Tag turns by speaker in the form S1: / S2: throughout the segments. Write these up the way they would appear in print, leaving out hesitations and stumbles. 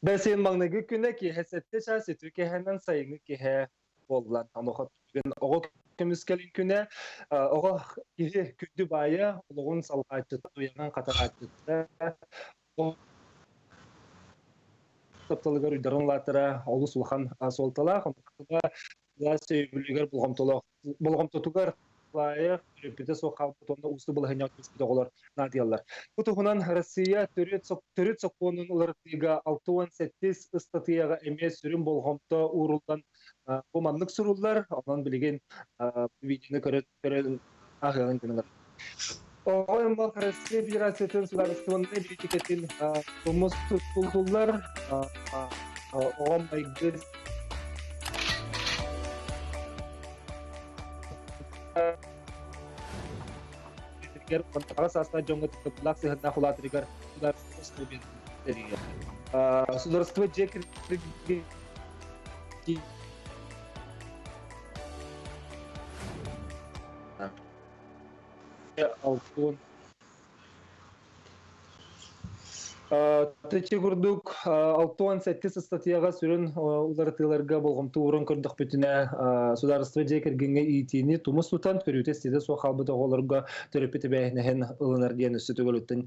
S1: Бэсиэн маҥнайгы күнэ киэһэ сэттэ чаас үтүө киэһэнэн сайыҥҥы киэһэ буолла. Онуоха бүгүн оҕо көмүскэлин күнэ оҕо киһи күндү баайа, олоҕун салҕааччыта, туйаҕын хатарааччыта, тапталыгар уйдарын улаатара олус улахан суолталаах. Онуоха былаас өйөбүлүгэр болҕомтолоох болҕомтотугар Лаев төрөппүтэ суох хаалбыт уонна уустук балаһыанньаҕа түспүт оҕолор наадыйаллар. Бу туһунан Россия төрүт, төрүт сокуонун уларытыыга 67 ыстатыйаҕа эмиэ сүрүн болҕомто ууруллан бу маннык суруллар. Онон билигин видеоны көрө көрөн аһыаҕын гынылар. Оҕо аймах Россия Федерациятын судаарыстыбаннай бириитикэтин тумус туттуллар. Оҕо майгы аҕа саастаах дьоҥҥо тыктыбылаах сыһыаннаах улаатарыгар судаарыстыба тэрийэр. Судаарыстыба дьиэ Алтын. Тычы курдук 67 ыстатыйаҕа сүрүн уларытыыларга болҕомто ууран көрдөхпүтүнэ, судаарыстыба дьиэ кэргэҥҥэ иитиини тумус тутан, көрүүтэ-истиитэ суох хаалбыт оҕолорго төрөппүт эбээһинэһин ылынар диэн өссө төгүлүттэн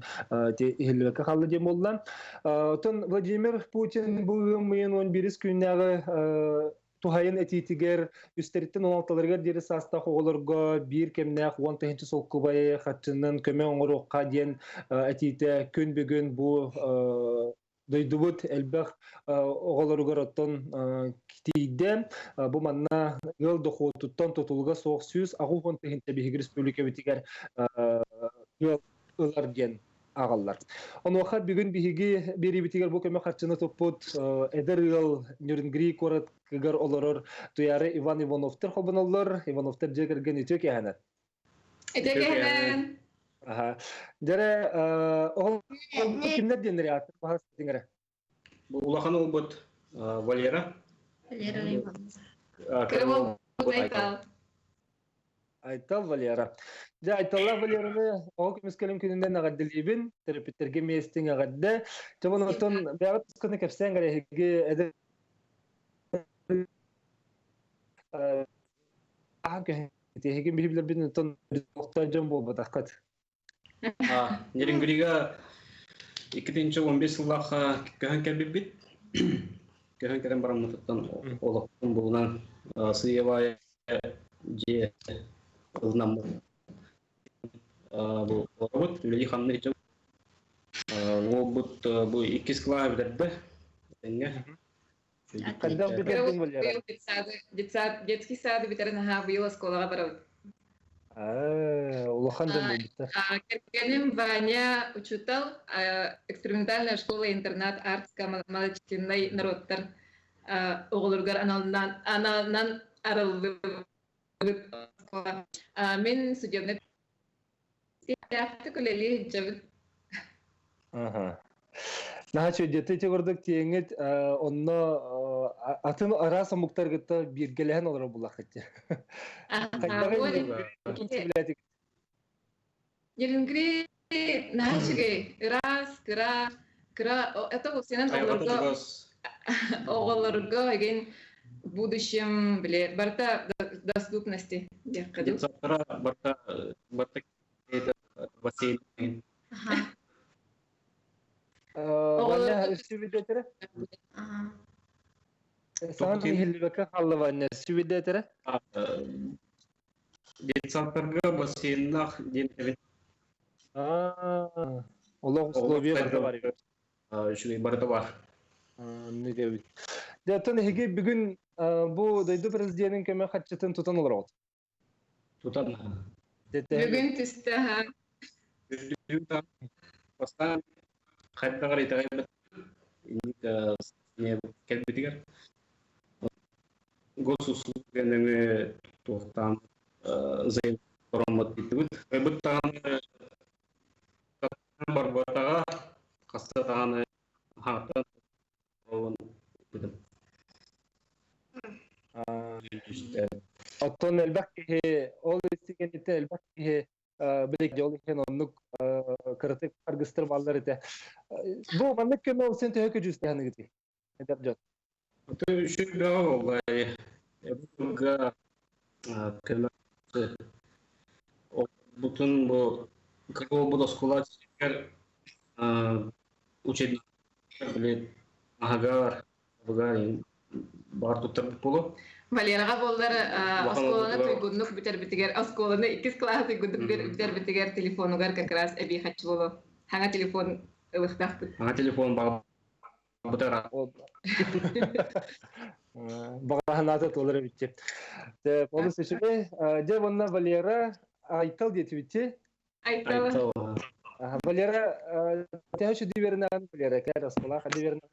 S1: иһиллибэккэ хаалла диэн буолла. Оттон Владимир Путин бу ыам ыйын 11 күннээҕи туһайын этиитигэр үстэриттэн 16-ларыгар диэри саастаах оҕолорго биир кэмнээх 10 тыһыынча солкуобайы харчынан көмө оҥоруохха диэн этиитэ күн бүгүн бу дойдубут элбэх оҕолоругар оттон тиийдэ. Бу манна ыал дохуотуттан тутулуга суох 180 тыһыынча биһиги республикабытыгар ыал ылар диэн ааҕаллар. Онуоха бүгүн биһиги биэриибитигэр бу көмө харчыны туппут эдэр ыал Нюрингри куоратыгар олорор Туяра Иван Ивановтар холбоноллор. Ивановтар дьиэ кэргэн үтүө киэһэнэн.
S2: Үтүө киэһэнэн.
S1: Аха. Дьэрэ, оҕол кимнэр диэннэри ааттар баһас диҥэрэ.
S3: Бу улахан уолбут Валера.
S2: Валера Иванов. Кыра уолбут Айтал.
S1: Айтал Валера. Дьэ, Айталлаах Валераны оҕо көмүскэлин күнүнэн эҕэрдэлиибин, төрөппүттэргэ миэстиҥ эҕэрдэ. Дьэ, онтон бэйэҕит тусканы кэпсээн кэрэ эһиги эдэр аһан көһөн эһиги биһи билэрбин оттон дьон буолбатаххыт.
S3: Нерингрига 2015 сыллаахха көһөн кэлбиппит. Көһөн кэлэн бараммытыттан олохпун булунан сыыйабаайа дьиэ ылынаммыт. Бу олоробут, үлэлии хамныы дьон. Уолбут бу иккис кылааһы бүтэрдэ. Тэҥҥэ.
S1: Хайдах бүтэрдиҥ Валера?
S2: Детский сады бүтэрэн аһаа быйыл оскуолаҕа барабыт.
S1: Улахан дьон буолбуттар.
S2: Кэргэним Ваня учуутал, экспериментальная школа-интернат Артска малочисленнай народтар оҕолоругар аналынан арыллыбыт оскуола. Мин судебный үлэлии сылдьабын.
S1: Наһаа үчүгэй ити курдук тиэҥҥит онно атын араас омуктаргытта бииргэлэһэн олорор буллаххыт дии.
S2: Нерюнгри наһаа үчүгэй, ыраас, кыра, кыра, это сенен оҕолорго оҕолорго эгин в будущем били барыта доступности диэххэ дуу.
S3: Детсадтара барыта барыта бассейн.
S1: Ваня сүбүдэтэрэ? Саҥа иһиллибэккэ хаалла Ваня сүбүдэтэрэ?
S3: Детсадтарга бассейннаах диэн эбит.
S1: Олох условия барыта бар.
S3: Үчүгэй барыта бар.
S1: Оннук эбит. Дьэ, оттон эһиги бүгүн бу дойду президенин көмө харчытын тутан олороҕут.
S3: Тутан.
S2: Бүгүн түстэ ха.
S3: Бастаан хайдаҕар итэҕэйбэт инник кэлбитигэр госуслуга нөҥүө туохтаан заявление ороммут диэтибит. Быт даҕаны барбатаҕа хаста даҕаны хааттан
S1: кэнниттэн элбэх киһи билик дьол иһин оннук кыратык аргыстар баллар этэ. Бу маннык көмө ол сен төһө көдьүүстэһэныгытый? Эдэр дьон.
S3: Үчүгэй бөҕө буолла. Бу көмө бутун бу буд оскуола учебник аһагар баар туттарбыт буолуо.
S2: Валераҕа буоллар оскуоланы туйгуннук бүтэрбитигэр, оскуоланы иккис кылааһы туйгуннук бүтэрбитигэр телефонугар как раз эбии хаччы буолуо. Хаҥа телефон ылыхтаахпыт.
S3: Хаҥа телефон баҕабытара.
S1: Баҕаһынаата туолар эбитчи. Олус үчүгэй. Дьэ, уонна Валера Айтал диэтибитти.
S2: Айтал.
S1: Валера, төһө сүдү үөрэнэҕин Валера, кээр оскуола ханна үөрэнэҕин?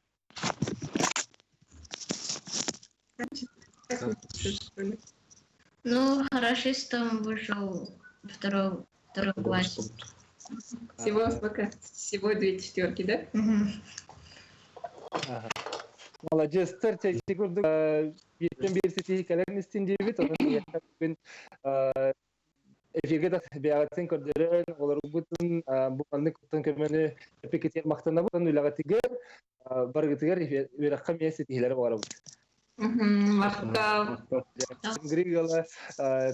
S4: Ну, хорошистом вышел второй, второй класс.
S2: Всего сколько? Всего две четверки, да?
S1: Ага. Молодец, ити курдук бииртэн биир ситиһи кэлэн истин диэбит, онон бүгүн эфиргэ да бэйэҕиттэн көрдөрөн, олорбутун бу маннык көмөнү эпикетиэр махтанабыт, үлэҕитигэр барыгытыгар үөрэххэ эмиэ ситиһиилэри баҕарабыт.
S2: Махтал.
S1: Григала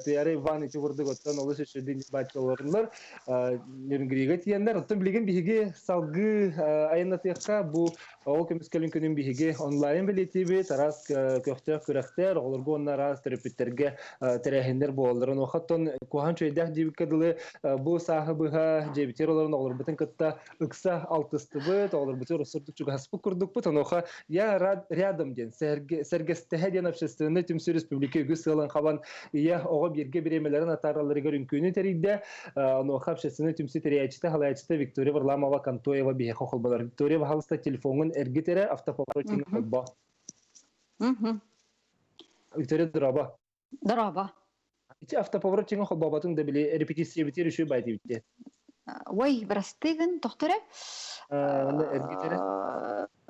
S1: Туяра Иван ити курдук оттон олус үчүгэй баччаларыннар Нерюнгрига тиийэннэр оттон билигин биһиги салгыы айаннатыахха бу Оҕо көмүскэлин күнүн биһиги онлайн бэлиэтиибит, араас көхтөөх күрэхтэр, оҕолорго уонна араас төрөппүттэргэ тэрээһиннэр буолаллар. Онуоха оттон куһаҕан үчүгэйдээх диэбиккэ дылы бу сааһы быһа дьиэбитигэр олорон оҕолорбутун кытта ыкса алтыстыбыт, оҕолорбутугар өссө чугаһаспыт курдукпут. Онуоха «Я рядом» диэн сэргэстэһэ диэн общественнай түмсүү республика үгүс сыалын хабан ийэ оҕо бииргэ бириэмэлэрин атааралларыгар үҥкүүнү тэрийдэ. Онуоха общественнай түмсүү тэрийээччитэ, халайааччыта Виктория Варламова-Контоева биһиэхэ холбонор. Виктория, пожалуйста, телефоҥҥун эргит эрэ, автоповоротник холбо. Виктория, дороба.
S5: Дороба.
S1: Ити автоповоротник холбоботуҥ да били репетициябытыгар үчүгэй бай диэбитте.
S5: Ой, бырастыгын, тохторе.
S1: Эргит эрэ.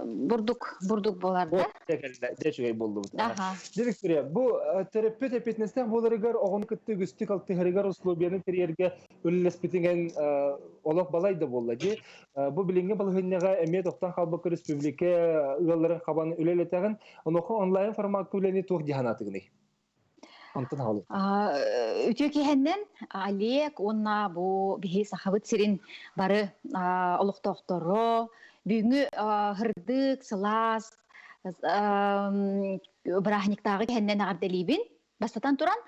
S5: Бурдук, бурдук болар да?
S1: Дэ үчүгэй буоллубут. Дьэ, Виктория, бу төрөппүт эппиэтинэстээх буоларыгар оҕону кытта үгүстүк алтыһарыгар условияны тэрийэргэ үлэлэспитиҥэн олох балай да буолла дии. Бу билиҥҥи балаһыанньаҕа эмиэ тохтон хаалбакка республика ыалларын хабан үлэлэтэҕин. Онуоха онлайн формакка үлэни туох дии санаатыгыный? Онтон хаалыы.
S5: Үтүө киһэннэн Олег уонна бу биһи Сахабыт сирин бары олохтоохторо бүгүҥҥү һырдык, сылаас бырааһынньыктааҕы киһэннэн эҕэрдэлиибин. Бастатан туран,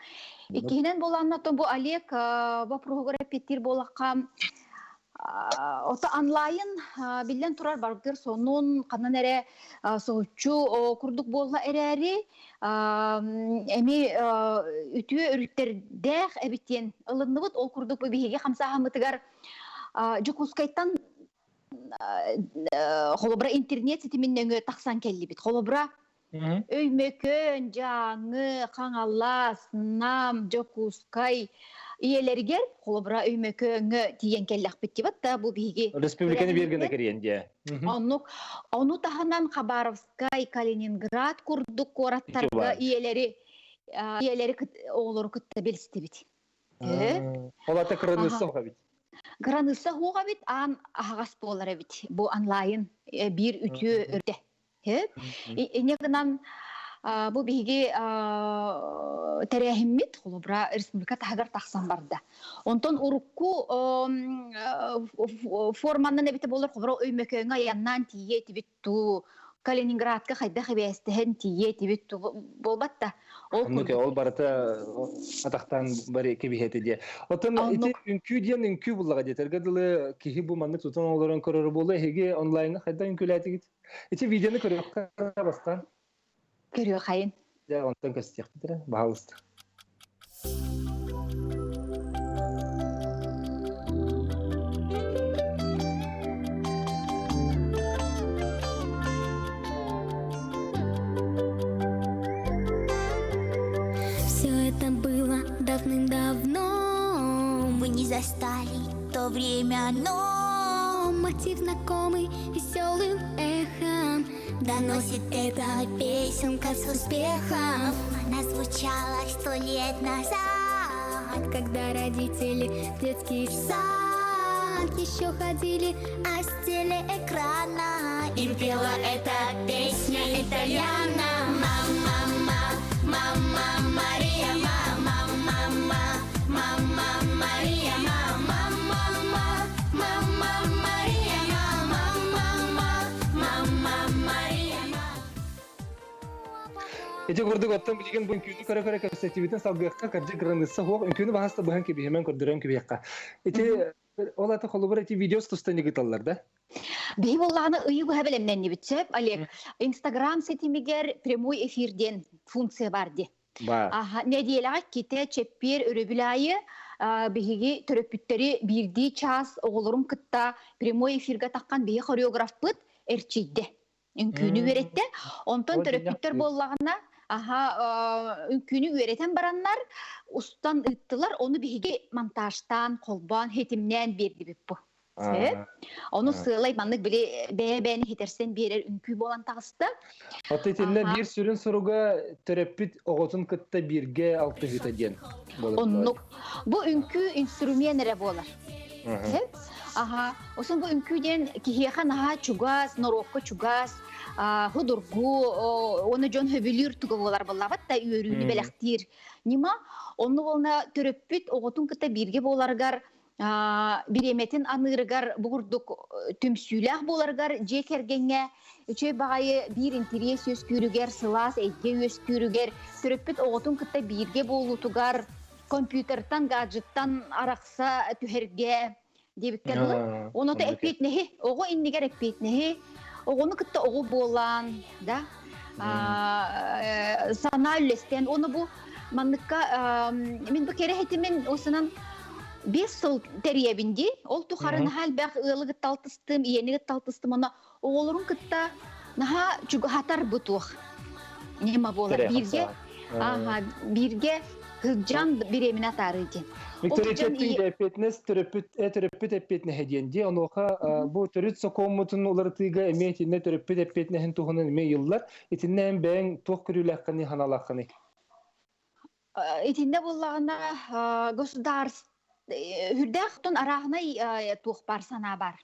S5: иккиһинэн буолааннаттан бу Олег вопроһугар эппиэттиир буолахха Ото онлайн биллэн турар баргыр сонун ханан эрэ соһуччу курдук буолла эрээри эми үтүө өрүттэрдээх эбит диэн ылынныбыт. Ол курдук биһиги хамсааһыммытыгар Дьокуускайтан холобура интернет ситимин нөҥүө тахсан кэллибит. Холобура Өймөкөөн, Дьааҥы, Хаҥалас, Нам, Дьокуускай ийэлэригэр, холобура, Өймөкөөҥҥө тиийэн кэллэхпит дии да бу биһиги
S1: Республиканы биэргэнэ кэриэн дии.
S5: Оннук. Ону таһынан Хабаровскай, Калининград курдук куораттарга ийэлэри ийэлэри оҕолору кытта билистибит.
S1: Ол ата кыраныысса эбит.
S5: Кыраныысса хуох эбит, аан аһаҕас буолар эбит. Бу онлайн биир үтүө өрүтэ. Инньэ гынан бу биһиги тэрээһиммит холобура республика таһыгар тахсан барда. Онтон урукку форманнан эбитэ буолар холобура Өймөкөөҥҥө айаннаан тиийэ этибит туу Калининградка хайдах эбээстэһэн тиийэ этибит туу буолбат да.
S1: Ол ол барыта атахтан бары кэбиһэтэ диэ. Оттон ити үҥкүү диэн үҥкүү буллаҕа диэтэргэ дылы киһи бу маннык тутан олорон көрөрө буолуо эһиги онлайҥҥа хайдах үҥкүүлээтигит? Ити видеоны көрүөххэ бастаан.
S5: Көрүөхайын.
S1: Дьэ, онтон көстүөхпүт эрэ, баһаалыста.
S6: Все это было давным-давно. Мы не застали то время, но мотив знакомый веселым эхом Доносит эта песенка с успехом. Она звучала сто лет назад. Когда родители в детский сад еще ходили, а с телеэкрана им пела эта песня итальяна. Мама, мама, Мария, мама, мама, мама, Мария, мама, мама, мама, Мария, мама, мама, мама, Мария,
S1: Ити курдук оттон билигин бу үҥкүүнү көрө-көрө кэпсэтиибитин салгыахха кырдьык кыраныысса суох үҥкүүнү баһаста быһан кэбиһимэн көрдөрөн кэбиһиэххэ. Ити ол аты холобур ити видеос тустан ыгыталлар да?
S5: Биһи буоллаҕына ыйы быһа бэлэмнэннибит сөп, Олег. Инстаграм ситимигэр прямой эфир диэн функция бар дии.
S1: Бар.
S5: Аха, нэдиэлэҕэ иккитэ чэппиэр өрөбүл аайы биһиги төрөппүттэри биирдии чаас оҕолорун кытта прямой эфиргэ таххан биһи хореографпыт эрчийдэ. Үҥкүүнү үөрэттэ. Онтон төрөппүттэр буоллаҕына, аха, үҥкүүнү үөрэтэн бараннар, устан ыыттылар, ону биһиги монтажтаан, холбоон, хитимнээн биэрдибит бу. Сөп. Ону сыалай маннык били бэйэ-бэйэни хитэрсэн биэрэр үҥкүү буолан таҕыста.
S1: Оттон итиннэ биир сүрүн суруга төрөппүт оҕотун кытта бииргэ алтыһыыта диэн буолар.
S5: Оннук. Бу үҥкүү инструмент эрэ буолар. Сөп. Аха. Осон бу үҥкүү диэн киһиэхэ наһаа чугас, норуокка чугас, худургу, уонна дьон хөбүлүүр туга буолар буоллабат да үөрүүнү бэлэхтиир ньыма. Онну болна төрөппүт оҕотун кытта бииргэ буоларыгар бириэмэтин аныырыгар бу курдук түмсүүлээх буоларыгар дьиэ кэргэҥҥэ үчүгэй баҕайы биир интэриэс үөскүүрүгэр, сылаас эйгэ үөскүүрүгэр, төрөппүт оҕотун кытта бииргэ буолуутугар компьютертан, гаджеттан арахса түһэргэ диэбиккэ дылы. Оното эппиэтинэһи, оҕо иннигэр эппиэтинэһи, оҕону кытта оҕо буолан, да, санаа үллэстэн, оны бу манныкка мин бу кэрэ хитимин осынан 5 сыл тэрийэбин дии. Ол тухары наһаа элбэх ыалы кытта алтыстым, ийэни кытта алтыстым, онно оҕолорун кытта наһаа чугаһатар бу туох ньыма буолар. Бииргэ, аха, бииргэ сылдьан бириэминэ атаарыы диэн.
S1: Виктория Четтин эппиэтинэс төрөппүт төрөппүт эппиэтинэһэ диэн дии. Онуоха бу төрүт сокуоммутун уларытыыга эмиэ итиннэ төрөппүт эппиэтинэһин туһунан эмиэ ыйыллар. Итиннэ эн бэйэҥ туох көрүүлээххиний, ханалааххыный?
S5: Итиннэ буоллаҕына государство үрдээх тон арааһынай туох бар санаа бар.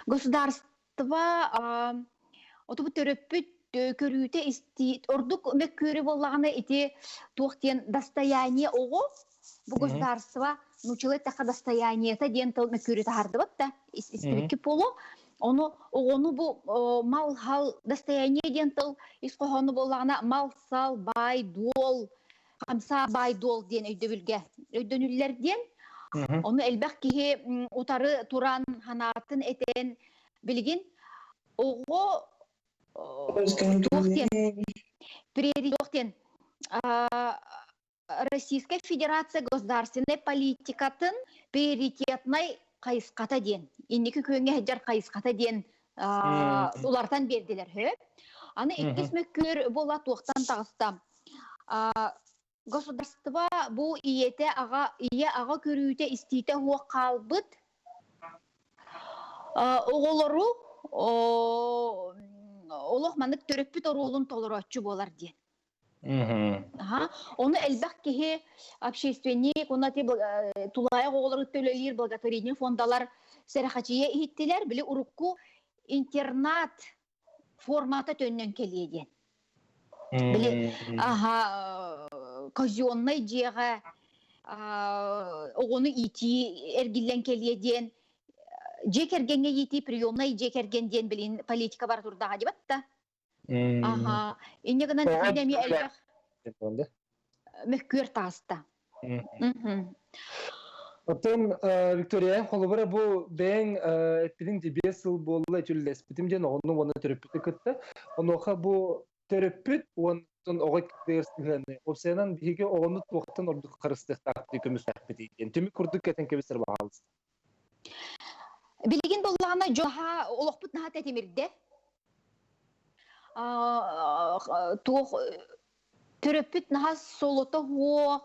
S5: Государство отубу төрөппүт көрүүтэ истии ордук мөккүөрү буоллаҕына ити туох диэн достояние оҕо бу государство нууччалыы эттэххэ достояниета диэн тыл мөккүөрү таһардыбат да истибикки буолуо. Ону оҕону бу мал-хал достояние диэн тыл ис хоһоону буоллаҕына мал-сал, баай-дуол, хамсаа баай-дуол диэн өйдөбүлгэ өйдөнүллэр диэн. Ону элбэх киһи утары туран ханаатын этэн билигин оҕо туох диэн туох диэн Российская Федерация государственной политикатын приоритетнай хайысхата диэн, инники күөҥҥэ сылдьар хайысхата диэн улартан биэрдилэр. Аны иккис мөккүөр буола туохтан таҕыста. Государство бу ийэтэ аҕа ийэ аҕа көрүүтэ истиитэ суох хаалбыт оҕолору олох маннык төрөппүт оруолун толорооччу буолар диэн. Аха. Ону элбэх киһи общественник, уонна тулаайах оҕолору төлөйүүр благотворительный фондалар сэрэхэчийэ иһиттилэр. Били урукку интернат формата төннөн кэлиэ диэн. Били аха казеннай дьиэҕэ оҕону иитии эргиллэн кэлиэ диэн дьиэ кэргэҥҥэ иитии приемнай дьиэ кэргэн диэн билин политика бара турдаҕа дибат да. Аха. Инньэ гынан итиннэ эмиэ элбэх мөккүөр тааста.
S1: Оттон Виктория, холобура бу бэйэҥ эппитиҥ дии 5 сыл буолла үтүллэспитим диэн оҕону уонна төрөппүтү кытта. Онуоха бу төрөппүт уонна оҕо кытта сыһыаны. Уопсайынан биһиги оҕону туохтан ордук харыстыахтаахпытый, көмүстэхпитий диэн түмүк курдук этэн кэбисэр баҕалыста.
S5: Билигин буоллаҕына дьоһа олохпут наһаа тэтимирдэ. Туох төрөппүт наһаа солото суох,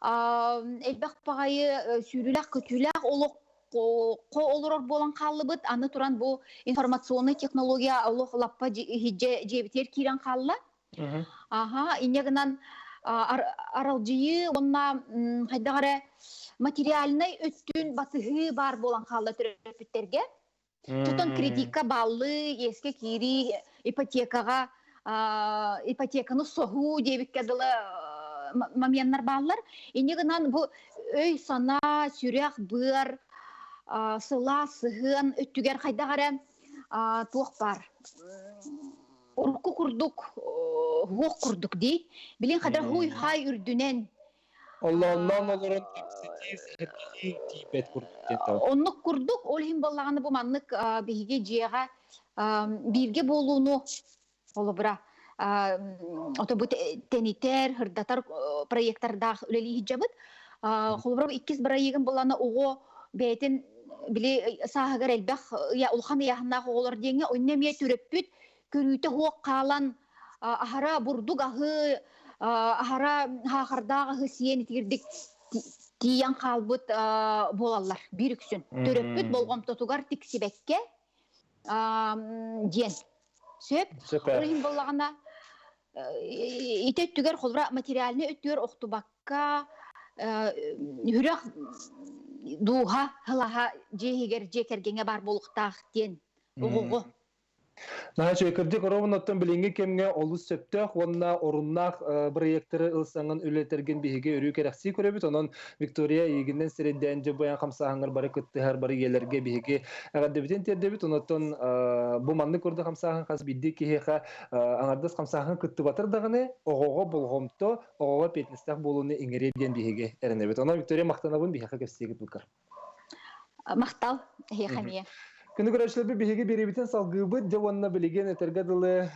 S5: элбэх баҕайы сүүрүүлээх-көтүүлээх олох олорор буолан хааллыбыт. Аны туран бу информационнай технология олох лаппа дьиэбитигэр киирэн хаалла. Аха, инньэ гынан Аралдьыйыы уонна хайдах эрэ материальнай өттүн батыһыы баар буолан хаалла төрөппүттэргэ. Тутан кредикка бааллыы, иэскэ киирии, ипотекаҕа ипотеканы соһуу диэбиккэ дылы моменнар бааллар. Инньэ гынан бу өй-санаа, сүрэх-быар, сылаас сыһыан өттүгэр хайдах эрэ туох баар урукку курдук уох курдук дии. Билин хадar хуй-хай үрдүнэн
S1: Оллоонноон олорон кэпсэтии, сэһэргэһии тиийбэт курдук диэн таба.
S5: Оннук курдук, ол иһин буоллаҕына бу маннык биһиги дьиэҕэ бииргэ буолууну холобура ото бу тэнитэр, сырдатар проектордаах үлэлии сылдьабыт. Холобура иккис бырайыагым буоллаҕына оҕо бэйэтин били сааһыгар элбэх улахан ыйааһыннаах оҕолор диэҥҥэ онно эмиэ төрөппүт көрүүтэ суох хаалан аһара бурдук аһы аһара хаахардаах аһы сиэн итигирдик тиийэн хаалбыт буолаллар биир үксүн төрөппүт болҕомтотугар тиксибэккэ диэн сөп ол иһин буоллаҕына ити өттүгэр холобура материальнай өттүгэр охтубакка үрэх дууһа хылаһа дьиэ иһигэр дьиэ кэргэҥҥэ баар буолуохтаах диэн оҕоҕо.
S1: Наһаа үчүгэй. Кырдьык, ровно оттон билиҥҥи кэмҥэ олус сөптөөх уонна оруннаах бырайыактары ылсаҥҥын үлэлэтэргин биһиги өрүү кэрэхсии көрөбүт. Онон Виктория эйигиннэн сирэйдээн дьэ быйаҥ хамсааһыҥҥар бары кыттыһар бары ийэлэргэ биһиги эҕэрдэбитин тиэрдэбит. Онон бу маннык курдук хамсааһын хас биирдии киһиэхэ аҥардас хамсааһын кыттыбатар даҕаны оҕоҕо болҕомто, оҕоҕо эппиэтинэстээх буолууну иҥэриэ диэн биһиги эрэнэбит. Онон Виктория махтанабын биһиэхэ кэпсиигит букар.
S5: Махтал, эһиэхэ эмиэ.
S1: Күнү көрөөччүлэрбит биһиги биэриибитин салгыыбыт. Дьэ уонна билигин этэргэ дылы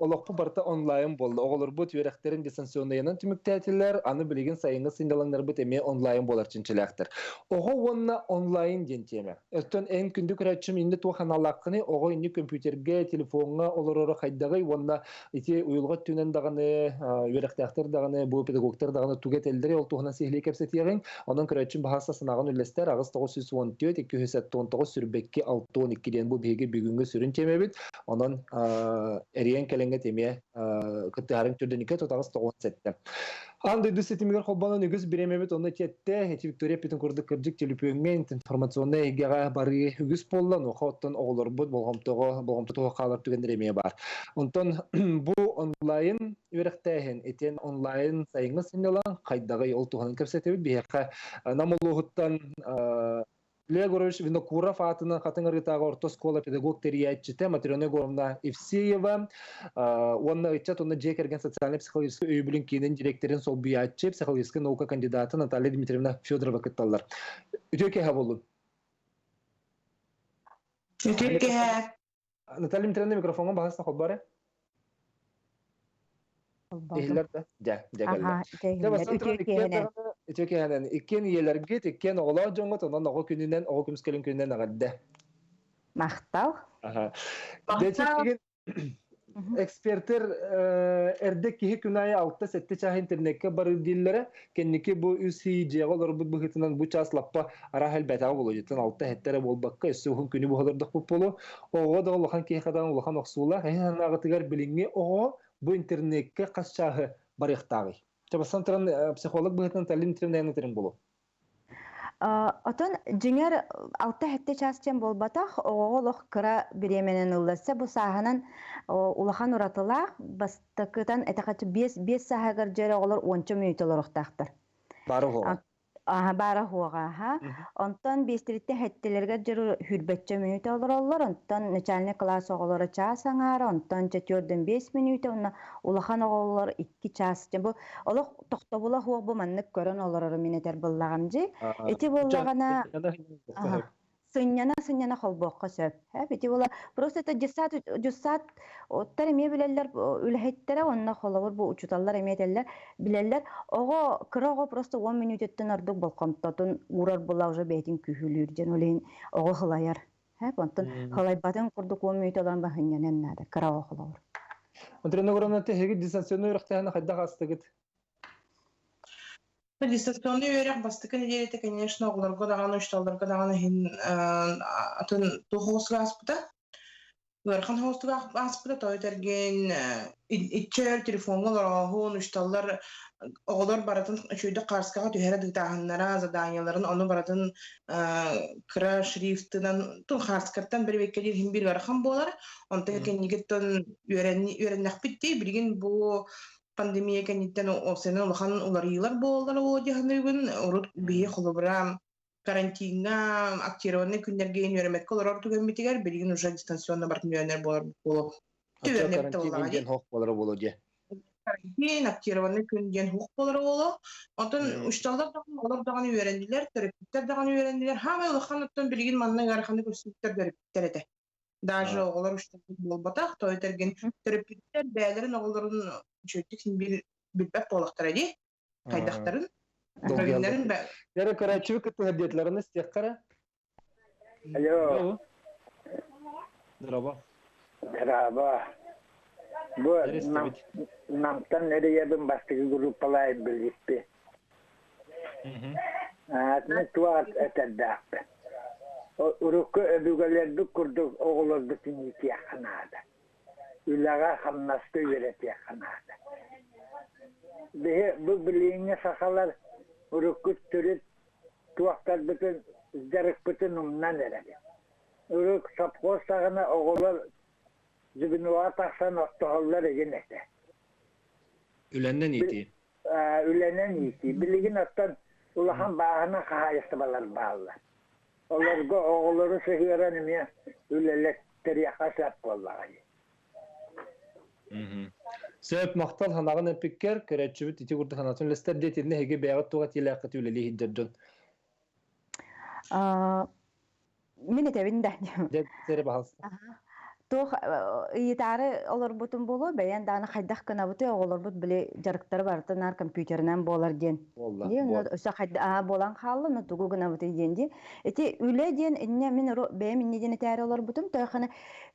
S1: олохпут барыта онлайн буолла. Оҕолорбут үөрэхтэрин дистанционнайынан түмүктээтилэр. Аны билигин сайыҥҥы сынньалаҥнарбыт эмиэ онлайн буолар чинчилээхтэр. Оҕо уонна онлайн диэн тиэмэ. Оттон эн күндү көрөөччүм инни туох аналааххыный? Оҕо инни көмпүүтэргэ, телефоҥҥа олороро хайдаҕый уонна ити уйулҕа өттүнэн даҕаны, үөрэхтээхтэр даҕаны, бу педагогтар даҕаны тугу этэллэрий ол туһунан сиһилии кэпсэтиэҕиҥ. Онон көрөөччүм баһаалыста санааҕын үллэстэр 8 914 279 22 62 диэн бу биһиги бүгүҥҥү сүрүн тиэмэбит. Онон эрийэн кэлэҥҥэ эмиэ кыттыһарыҥ түрдэникэ тутаҕыс 97. Аан дойду ситимигэр холбонон үгүс бириэмэбит онно тиэттэ. Ити Виктория эппитин курдук кырдьык төлөпүөҥҥэ информационнай эйгэҕэ барыы үгүс буолла. Онуоха оттон оҕолорбут болҕомтоҕо болҕомто хаалар түгэннэр эмиэ баар. Онтон бу онлайн үөрэхтээһин итиэн онлайн сайыҥҥы сынньалаҥ хайдаҕый ол туһунан кэпсэтэбит. Биһиэхэ Нам улууһуттан Лев Егорович Винокуров аатынан Хатыҥ Арыытааҕы орто оскуола педагог тэрийээччитэ Матрена Егоровна Евсеева уонна ыччат уонна дьиэ кэргэн социальнай-психологическай өйөбүлүн киинин директорын солбуйааччы, психологическай наука кандидата Наталья Дмитриевна Федорова кытталлар. Үтүө киэһэ буоллун.
S7: Үтүө киэһэ.
S1: Наталья Дмитриевна микрофоҥҥа баһаста холборо. Иһиллэр да? Дьэ, дьэ кэллэ. Дьэ, бастан туран иккиэн үтүө киэһэнэн иккиэн ийэлэргит, иккиэн оҕолоох дьоҥҥут, онон оҕо күнүнэн, оҕо көмүскэлин күнүнэн эҕэрдэ.
S8: Махтал.
S1: Аха. Дьэ, Экспертэр эрдэ киһи күн аайы 6-7 чаас интернеккэ барыр дииллэрэ. Кэнники бу үс ый дьиэҕэ олорбут быһыытынан бу чаас лаппа араах элбээтэҕэ буолуо. Дьиттэн 6-7 эрэ буолбакка, өссө уһун күнү быһа олордохпут буолуо. Оҕоҕо да улахан киһиэхэ даҕаны улахан охсуулаах. Эһи санааҕытыгар билиҥҥи оҕо бу интернеккэ хас чааһы барыахтааҕый? Чабастан туран психолог быһыытынан Таллин Тремнайан этэрин буолуо.
S8: Отон дьиҥэр 6-7 чаас диэн буолбатах, оҕоҕо олох кыра бириэмэнэн ылларса бу сааһынан улахан уратылаах, бастакытан этэхэ 5 сааһыгар дьиэ оҕолор уонча мүнүүтэ олоруохтаахтар.
S1: Бары оҕоҕо.
S8: Аха, баара суоҕа, аха. Онтон биэстириттэн сэттэлэригэр дьөрү сүүрбэччэ мүнүүтэ олороллор, онтон начальный класс оҕолоро чаас аҥаара, онтон четвёрдэн 5 мүнүүтэ, уонна улахан оҕолор 2 чаас. Бу олох тохтобула суох бу маннык көрөн олорору мин этэр буоллаҕым дии. Ити буоллаҕына сынньана сынньана холбуохха сөп. Ити буола просто это детсад детсад оттар эмиэ билэллэр үлэһиттэрэ уонна холобур бу учууталлар эмиэ этэллэр билэллэр оҕо кыра оҕо просто 10 мүнүүтүттэн ордук болҕомтотун уурар була уже бэйэтин күүһүлүүр диэн ол иһин оҕо хылайар онтон хылайбатын курдук 10 мүнүүтэ олорон баһынньанан наада кыра оҕо холобур.
S1: Матрена Егоровна, эһиги дистанционный үөрэхтээһини хайдах астыгыт?
S7: Дистанционный үөрэх бастакы нэдиэлэтэ, конечно, оҕолорго даҕаны, учууталларга даҕаны иһин атын туох ааспыта. Ыарахан соҕустук ааспыта тоҕо этэргин иччэр телефоҥҥа олорооһун, учууталлар оҕолор барытын үчүгэйдик хаарыскаҕа түһэрэ дыытааһыннара, заданиеларын ону барытын кыра шрифтынан тун хаарыскаттан бэрэбиэркэлиир иһин биир ыарахан буолар. Онтон кэннигиттэн үөрэннэхпит дии. Билигин бу пандемия кэнниттэн уопсайынан улахан уларыйыылар буолаллар буолуо дии саныыбын. Урут биһи холобура карантиҥҥа актированный күннэргэ үөрэммэккэ олорор түгэммитигэр билигин уже дистанционно барытын үөрэнэр буолар буолуо.
S1: Карантин диэн хоох буолара буолуо диэ.
S7: Карантин, актированный күн диэн хуох буолара буолуо. Онтон учууталлар даҕаны, олор даҕаны үөрэннилэр, төрөппүттэр даҕаны үөрэннилэр. Хаамай улахан оттон билигин манна ыараханы көрсүбүттэр төрөппүттэр этэ. Даже оҕолор учууталлар буолбатах, то этэргин төрөппүттэр бэйэлэрин оҕолорун үчүгэйдик билбэт буоллахтара дии. Хайдахтарын
S1: Долгуйаллар. Яра көрөөччүбү кытта диэтилэрин истиэххэ эрэ.
S9: Алло.
S1: Здорово.
S9: Здорово. Бу Намтан эрийэбин бастакы группалаай билиппи. Аатына туох этэрдээхпин. Урукку өбүгэлэрбит курдук оҕолорбутун иитиэххэ наада. Үлэҕэ-хамнаска үөрэтиэххэ наада. Биһи бу билиҥҥи сахалар урукку төрүт туохтарбытын, дьарыкпытын умнан эрэбит. Урут совхоз саҕана оҕолор звеноҕа тахсан оттоһоллор игин этэ.
S3: Үлэннэн иитии.
S9: Үлэнэн иитии. Билигин оттон улахан бааһына хаһаайыстыбалар бааллар. Олорго оҕолору сыһыаран эмиэ үлэлэттэриэххэ сөп буоллаҕа дии.
S1: Сөп, махтал ханаҕын эппиккэр, көрөөччүбүт ити курдук санаатын үллэстэр диэ итиннэ эһиги бэйэҕит туох этиилээххит үлэлии сылдьар дьон.
S8: Мин этэбин да.
S1: Дьэ, эрэ баһалыста.
S8: Туох ыйытаары олорбутум буолуо, бэйэн даҕаны хайдах гынабытый, оҕолорбут били дьарыктара барыта наар компьютерынан буолар диэн.
S1: Буолла.
S8: Диэн өссө хайда буолан хаалла, но тугу гынабытый диэн дии. Ити үлэ диэн иннэ мин бэйэм иннэ диэн этээри олорбутум, тойхана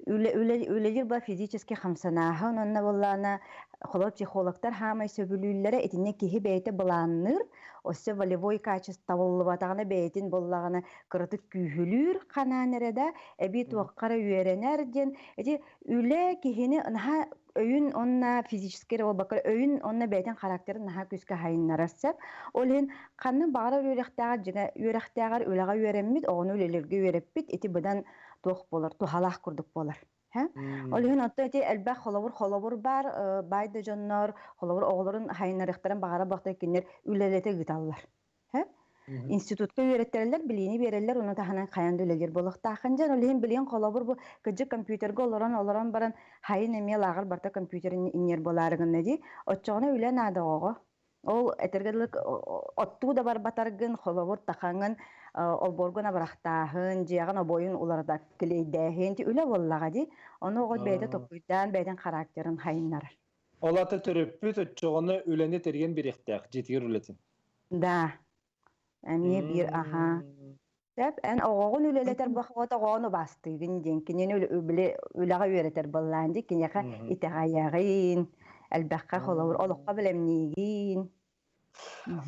S8: үлэ үлэ үлэлиир ба физически хамсанааһын онно буоллаана холор психологтар хаамай сөбүлүүллэрэ итиннэ киһи бэйэтэ былаанныыр, өссө волевой качество табыллыбатаҕына бэйэтин буоллаҕына кыратык күүһүлүүр ханаан эрэ да эбии туохха эрэ үөрэнэр диэн ити үлэ киһини наһаа өйүн уонна физически эрэ буолбакка өйүн уонна бэйэтин характерын наһаа күүскэ хайыннарар сөп. Ол иһин ханнык баҕарар үөрэхтээҕэр дьиҥэ үөрэхтээҕэр үлэҕэ үөрэммит, оҕону үлэлэргэ үөрэппит ити быдан туох буолар, туһалаах курдук буолар. Ол иһин оттон ити элбэх холобур холобур баар, баай да дьоннор холобур оҕолорун хайыннарыахтарын баҕара бахта кинилэр үлэлэтэ ыыталлар. Институтка үөрэттэрэллэр, билиини биэрэллэр, ону таһынан хайан да үлэлиир буолуохтааххын дьэн. Ол иһин билигин холобур бу кыдьык компьютерга олорон-олорон баран хайын эмиэ лааҕыр барыта компьютер инньэр буолаары гынна дии. Оччоҕуна үлэ наада оҕоҕо. Ол этэргэ дылы оттуу да барбатаргын, холобур тахаҥын, олбуоргун абырахтааһын, дьиэҕин обуойун уларыта килиэйдээһин үлэ буоллаҕа дии. Ону оҕо бэйэтэ толкуйдаан, бэйэтин характерын хайыннарар.
S1: Ол аата төрөппүт оччоҕуна үлэни тэрийэн бириэхтээх, дьиэтигэр үлэтин.
S8: Да, эмиэ биир аһаа. Сөп, эн оҕоҕун үлэлэтэр бохуот оҕоҕун убаастыыгын диэн кинини били үлэҕэ үөрэтэр буоллаан дии киниэхэ итэҕэйэҕин, элбэххэ холобур олоххо бэлэмниигин.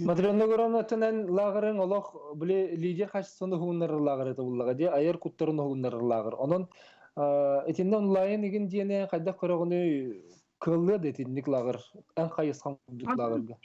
S1: Матрена Егоровна лааҕырыҥ олох били лидер хаачыстыбаны уһугуннарар лааҕыр этэ буллаҕа дии, айар куттарын уһугуннарар лааҕыр. Онон итиннэ онлайн игин диэни хайдах көрөҕүнүй кыаллыа да итинник лааҕыр эн хайысхан курдук лааҕырга?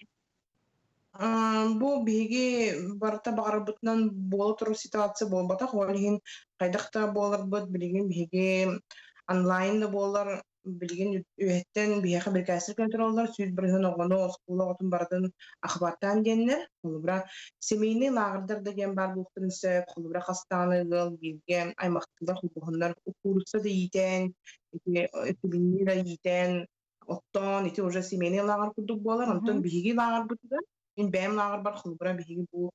S7: Бу биһиги барыта баҕарарбытынан буола турар ситуация буолбатах. Ол иһин хайдах да буоларбыт билигин биһиги онлайн да буолар билигин үөһэттэн биһиэхэ бирикээстэр контроллар 100% оҕону оскуола оҕотун барытын охваттаан диэннэр. Холобура, семейный лааҕырдар да диэн баар буолуохтарын сөп. Холобура, хас даҕаны ыал бииргэ аймахтыылар холбоһоннор куурусса да иитэн, ити сибинньи да иитэн оттоон ити уже семейный лааҕыр курдук буолар. Онтон биһиги лааҕырбытыгар, мин бэйэм лааҕырбар холобура биһиги бу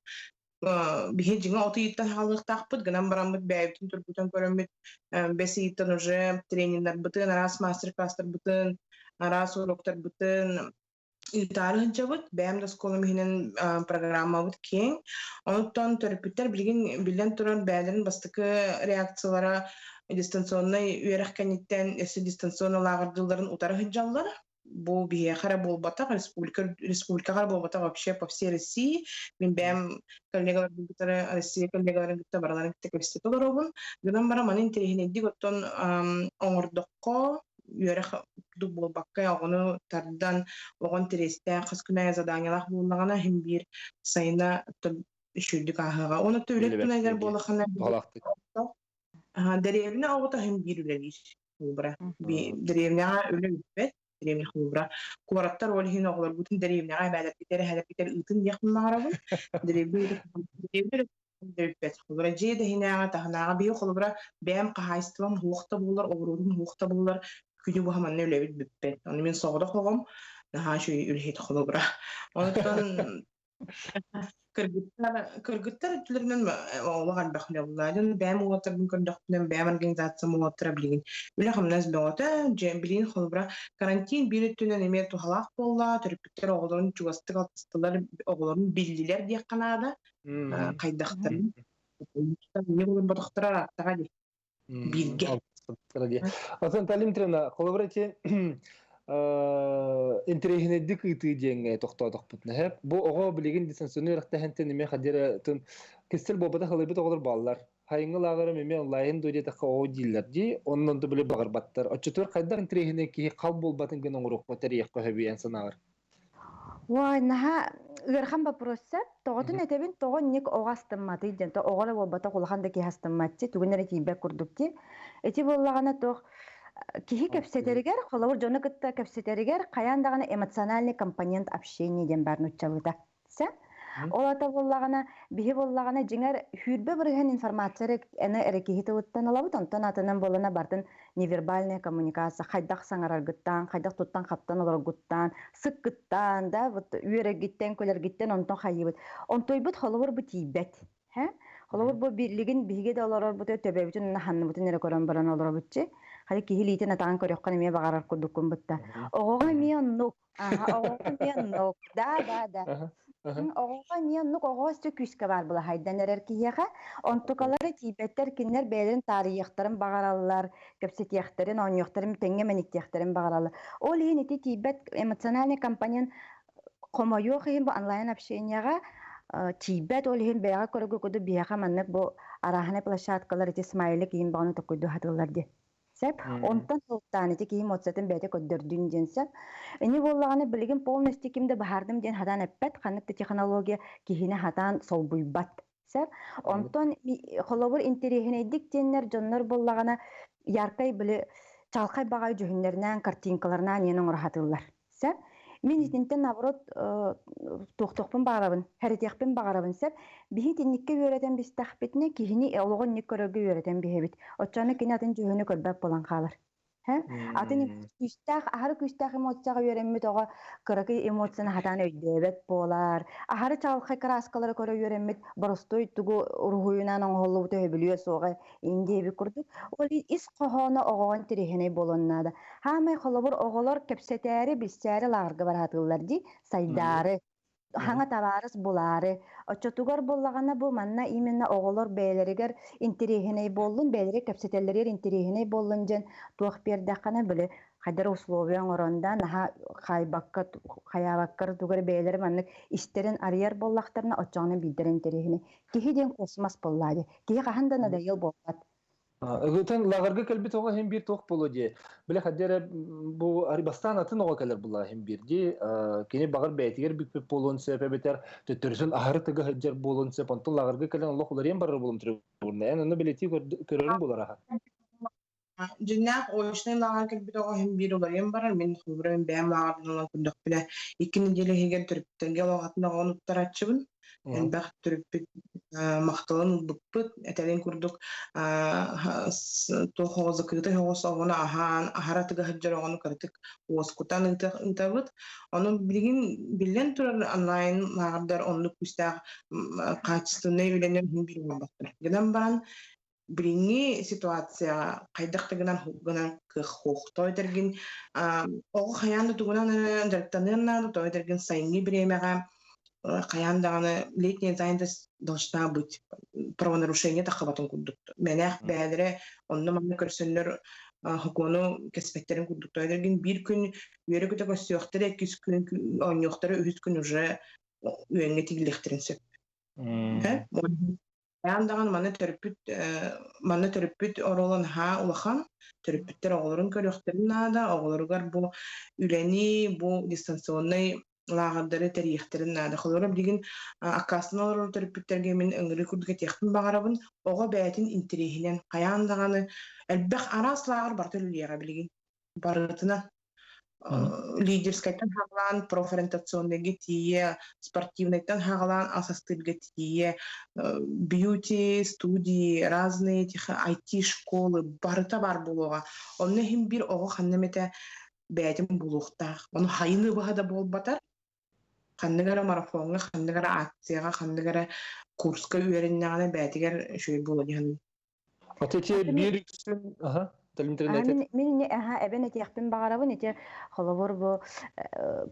S7: биһи дьиҥэ от ыйыттан хаалыахтаахпыт, гынан бараммыт бэйэбитин тургутан көрөммүт бэс ыйыттан уже трениннарбытын, араас мастер-класстарбытын, араас уроктарбытын ыытаары сылдьабыт. Бэйэм да оскуолам иһинэн программабыт киэҥ. Онуттан төрөппүттэр билигин биллэн турар бэйэлэрин бастакы реакциялара дистанционнай үөрэх кэнниттэн өссө дистанционно лааҕырдыылларын утары сылдьаллар. Бу биһиэхэ эрэ буолбатах, республика республикаҕа эрэ буолбатах, вообще по всей России. Мин бэйэм коллегаларбын кытары, Россия коллегаларын кытта барыларын кытта кэпсэтэ олоробун. Гынан баран маны интэриэһинэйдик оттон оҥордоххо, үөрэх курдук буолбакка, оҕону тардан, оҕо интэриэстээх, хас күн аайы заданиелаах буоллаҕына, иһин биир сайына үчүгэйдик ааһыаҕа. Уонна үлэ түнэгэр буоллахына, дэриэбинэ оҕото иһин биир үлэлиир. Холобура, дэриэбинэҕэ үлэ бүппэт, дэриэбинэ холобура. Куораттар ол иһин оҕолорбутун дэриэбинэҕэ эбээлэрбитигэр, эһэлэрбитигэр ыытын диэхпин баҕарабын. Дэриэбинэ бүппэт. Холобура, дьиэ да иһинээҕи, таһынааҕы биһи холобура бэйэм хаһаайыстыбам уһуох да буолар, оҕуруотум уһуох да буолар, күнү быһа манна үлэбит бүппэт. Ону мин соҕотох оҕом наһаа үчүгэй үлэһит холобура. Онтон Кыргыттар, кыргыттар өттүлэринэн олох элбэх үлэ булла. Дьон бэйэм уолаттарбын көрдөхпүнэ, бэйэм организациям уолаттара билигин үлэ-хамнас бөҕөтө. Дьэ, билигин холобура карантин биир өттүнэн эмиэ туһалаах буолла. Төрөппүттэр оҕолорун чугастык алтыстылар, оҕолорун биллилэр диэххэ наада. Хайдахтарын. Эмиэ олорботохторо ырааттаҕа дии. Бииргэ.
S1: Оттон Талим Трена, холобура ити интэриэһинэйдик ыытыы диэҥҥэ тохтоотохпутуна һэп. Бу оҕо билигин дистанционнай үөрэхтэһинтэн эмиэ хадьара тын кистэл буолбатах ылайбыт оҕолор бааллар. Хайыҥҥы лааҕырым эмиэ онлайн дуо диэтэххэ оҕо дииллэр дии. Оннон да били баҕарбаттар. Оччотугар хайдах интэриэһинэй киһи хал буолбатын гына оҥоруохха тэрийиэххэ сөбүй эн санааҕар?
S8: Уой, наһаа ыарахан вопрос сөп. Тоҕотун этэбин, тоҕо инник оҕо астымматый диэн. То оҕо эрэ буолбатах, улахан да киһи астымматчы, тугун эрэ тиийбэт курдук дии. Ити буоллаҕына туох киһи кэпсэтэригэр, холобур дьону кытта кэпсэтэригэр хайаан даҕаны эмоциональный компонент общения диэн баар нууччалыыта. Сэ? Ол ата буоллаҕына, биһи буоллаҕына, дьиҥэр, 20% информация эрэ эрэ киһи тылыттан ылабыт, онтон атынан буолана бартын невербальная коммуникация, хайдах саҥараргыттан, хайдах туттан-хаптан олороргуттан, сыккыттан, да, вот үөрэргиттэн, күлэргиттэн онтон хайыыбыт. Онтуйбут холобур бу тиийбэт. Һэ? Холобур бу билигин биһиги да олорорбут төбөбүтүн ханныбытын эрэ көрөн баран олоробутчи. Хали киһи илиитин атаҕын көрүөххүн эмиэ баҕарар курдуккун бытта. Оҕоҕо эмиэ оннук. Аха, оҕоҕо эмиэ оннук. Да, да, да. Оҕоҕо эмиэ оннук, оҕо өссө күүскэ баар былаһайдан эрэр киһиэхэ. Онтукалары тиийбэттэр, кинилэр бэйэлэрин таарыйыахтарын баҕараллар, кэпсэтиэхтэрин, оонньуохтарын, тэҥҥэ мэниктиэхтэрин баҕараллар. Ол иһин ити тиийбэт эмоциональный компонент хомойуох иһин бу онлайн общениеҕа тиийбэт, ол иһин бэйэҕэ көрөгө курдук биһиэхэ маннык бу арааһынай площадкалар ити смайлик иһин баҕаны токуйду хатыллар дии. Сөп. Онтон сылтаан ити киһи эмоциятын бэйэтэ көрдөрдүн диэн сөп. Ини буоллаҕына билигин полностью ким да баһаардым диэн хатаан эппэт, ханнык да технология киһини хатаан солбуйбат. Сөп. Онтон холобур интэриэһинэйдик диэннэр дьоннор буоллаҕына яркай били чалхай баҕайы дьүһүннэринээн картинкаларынан иэн оҥоро сатыыллар. Сөп. Мин итинтэн наоборот туохтуохпун баҕарабын, хэритиэхпин баҕарабын сөп. Биһи итинниккэ үөрэтэн бистэхпитинэ киһини олоҕун инник көрөргө үөрэтэн биһэбит. Оччону кини атын дьүһүнү көрбөт буолан хаалар. Һэ? Атын күүстээх, аһары күүстээх эмоцияҕа үөрэммит оҕо кыракый эмоцияны хатаан өйдөөбөт буолар. Аһары чаҕылхай кырааскалары көрө үөрэммит боростуой тугу уруһуйунан оҥоһуллубуту өйөбүлүө суоҕа индиэби курдук. Ол ис хоһооно оҕоҕо интэриэһинэй буолуон наада. Хаамай холобур оҕолор кэпсэтээри, билсээри лааҕырга бараатыллар дии, сайдаары, хаҥа табаарыс булаары. Оччотугар буоллаҕына бу манна именно оҕолор бэйэлэригэр интэриэһинэй буоллун, бэйэлэрэ кэпсэтэллэригэр интэриэһинэй буоллун диэн туох биэрдэххинэ били хайдар условия оҥорон да наһаа хаайбакка хайаабакка тугар бэйэлэрэ маннык истэрин арыйар буоллахтарына оччоҕуна биирдэрэ интэриэһинэй. Киһи диэн космос буоллаа дии. Киһи хаһан да надоел буолбат.
S1: Ыгытан лааҕырга кэлбит оҕо иһин биир туох буолуо дии. Били хадди эрэ бу бастаан атын оҕо кэлэр буллаҕа иһин биир дии. Кини баҕар бэйэтигэр бүппүт буолуон сөп эбэтэр төттөрүтүн аһары тыга сылдьар буолуон сөп. Онтон лааҕырга кэлэн олох уларыйан барар буолуом түрү Эн ону билэтии көрөрүн булар аха.
S7: Дьиҥнээх очнай лааҕыр кэлбит оҕо иһин биир уларыйан барар. Мин холобура мин бэйэм лааҕырбын ылан көрдөхпүнэ, 2 нэдиэлэ иһигэр төрөппүттэргэ олоҕатын оҕону туттарааччыбын. Элбэх төрөппүт махталын ылбыппыт. Этэрин курдук туох оҕо закрытый оҕус оҕону аһаан, аһара тыга сылдьар оҕону кыратык уоскутан ыытабыт. Ону билигин биллэн турар онлайн лааҕырдар оннук күүстээх качественнай үлэни биир буолбаттар. Гынан баран билиҥҥи ситуацияҕа хайдах да гынан гынан кыах суох. Тоҕо этэргин оҕо хайаан да тугунан дьарыктаныан наада, тоҕо этэргин сайыҥҥы бириэмэҕэ хайаан даҕаны летняя занятость должна быть правонарушение таххыбатын курдук. Мэнээх бээлэрэ онно-манна көрсөннөр. Хокуону кэспэттерин курдук тоойдоргин биир күн үөрэ-көтө көрсүөхтэрэ, иккис күн оонньуохтара, үһүс күн уже үөҥҥэ тигиллиэхтэрин сөп. Хайаан даҕаны манна төрөппүт оруола наһаа улахан. Төрөппүттэр оҕолорун көрүөхтэрин наада, оҕолоругар бу үлэни, бу дистанционнай лааҕырдары тэрийиэхтэрин наада. Холобура, билигин аккаастанан олорор төрөппүттэргэ мин ыҥырыы курдук этиэхпин баҕарабын. Оҕо бэйэтин интэриэһинэн хайаан даҕаны элбэх араас лааҕыр барыта үлэлиэҕэ билигин. Барытынан. Лидерскайтан хаалаан профориентационныйга тиийэ, спортивнайтан хаалаан ас астыырга тиийэ, бьюти, студии, разные этих IT-школы барыта баар буолуоҕа. Онно иһин биир оҕо ханна эмэтэ бэйэтин булуохтаах. Ону хайын ыбыһа да буолбатар, ханнык эрэ марафоҥҥа, ханнык эрэ акцияҕа, ханнык эрэ курска үөрэннэҕинэ бэйэтигэр үчүгэй буолуо диэн.
S1: Ити биир үксүн аха
S8: Мин мин аха эбэн этиэхпин баҕарабын ити холобур бу